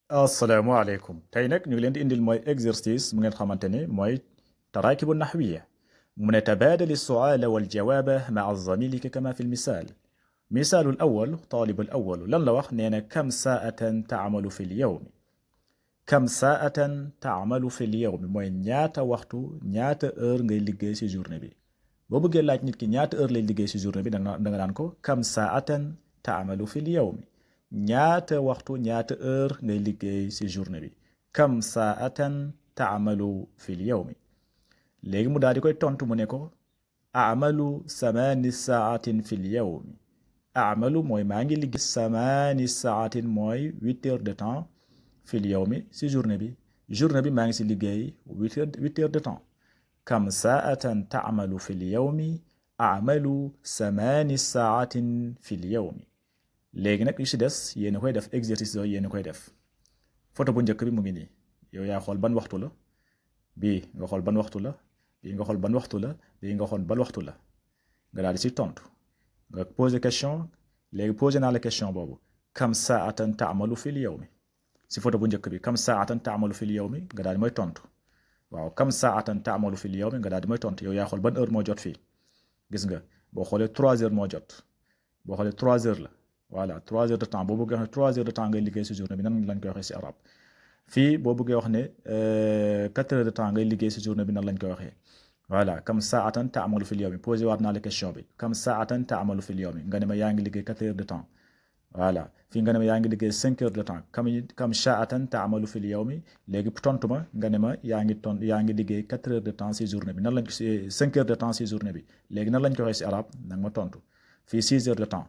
asalaamaaleykum tey nag ñu ngi leen di indil mooy exercice mu ngeen xamante ni mooy taraakibu naxwiya mu ne tabaadali suaala wal jawaaba maa zamilika kama fi lmisaal misaalu l awal taalibu l awalu lan la wax nee na kam saatan taamalu fi l yawmi kam saatan taamalu fi l yawmi mooy ñaata waxtu ñaata heure ngay liggéey si journée bi boo bëggee laaj nit ki ñaata heure lay liggéey si journée bi da nga naan ko kam saatan taamalu fi l yawmi ñaata waxtu ñaata heure ngay liggéey ci journée bi kam saatan taamalu fil yawmi léegi mu daal di koy tontu mu ne ko amalu samaani saatin fil yawmi amalu mooy maa ngi liggéey samaani saatin mooy 8 heures de temps fil yawmi ci journée bi maa ngi ci liggéey 8 heures de temps kam saatan taamalu fil yawmi amalu samaani saatin fil yawmi léegi nag yu si des yéen a koy def exercice yooyu yéen a koy def photo bu njëkk bi mu ngi nii yow yaa xool ban waxtu la bii nga xool ban waxtu la bii nga xool ban waxtu la bii nga xool ban waxtu la nga daal di si tontu nga posé question léegi posé naa la question boobu kam saatan taamalu fil yawmi si photo bu njëkk bi kam saatan taamalu fil yawmi nga daal di may tontu waaw kam saatan taamalu fil yawmi nga daal di may tontu yow yaa xool ban heure moo jot fii gis nga boo xoolee 3 heures moo jot boo xoolee 3 heures la. voilà 3 heures de temps boo bëggee wax ne 3 heures de temps ngay liggéey si journée bi nan lañ koy waxee si arab fii boo bëggee wax ne 4 heures de temps ngay liggéey si journée bi nan lañ koy waxee voilà kam saatan taamalu fil yawmi posé waat naa la question bi kam saatan taamalu fil yawmi nga ne ma yaa ngi liggéey 4 heures de temps voilà fii nga ne ma yaa ngi liggéey 5 heures de temps kam saatan taamalu fil yawmi léegi tontu ma nga ne ma yaa ngi liggéey 4 heures de temps si journée bi nan lañ ko 5 heures de temps si journée bi léegi nan lañ koy waxee si arab nag ma tontu fii 6 heures de temps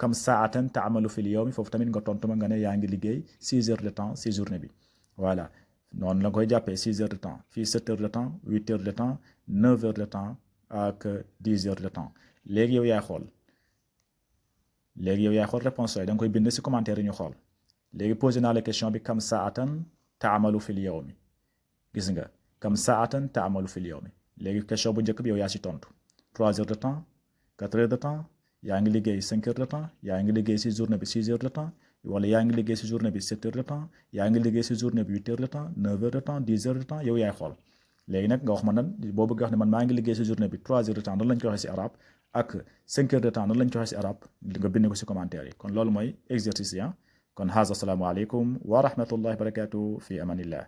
kam saatan taamalu fil yawmi foofu tamit nga tontu ma nga ne yaa ngi liggéey 6 heures de temps si journée bi voilà noonu la koy jàppee 6 heures de temps fii 7 heures de temps 8 heures de temps 9 heures de temps ak 10 heures de temps léegi yow yaay xool réponse yooyu da nga koy bind si commentaire yi ñu xool léegi posé naa la question bi kam saatan taamalu fil yawmi gis nga kam saatan taamalu fil yawmi léegi question bu njëkk bi yow yaa si tontu 3 heures de temps 4 heures de temps yaa ngi liggéey 5 heures de temps yaa ngi liggéey si journée bi 6 heures de temps wala yaa ngi liggéey si journée bi 7 heures de temps yaa ngi liggéey si journée bi 8 heures de temps 9 heures de temps 10 heures de temps yow yaay xool léegi nag nga wax ma nan boo bëgg wax ne man maa ngi liggéey si journée bi 3 heures de temps nan lañ ko waxee si arab ak 5 heures de temps nan lañ ko waxee si arab nga bind ko si commentaire yi kon loolu mooy exercice yi kon haza assalaamu aleykum wa rahmatullahi wa barakatuh fi amanillah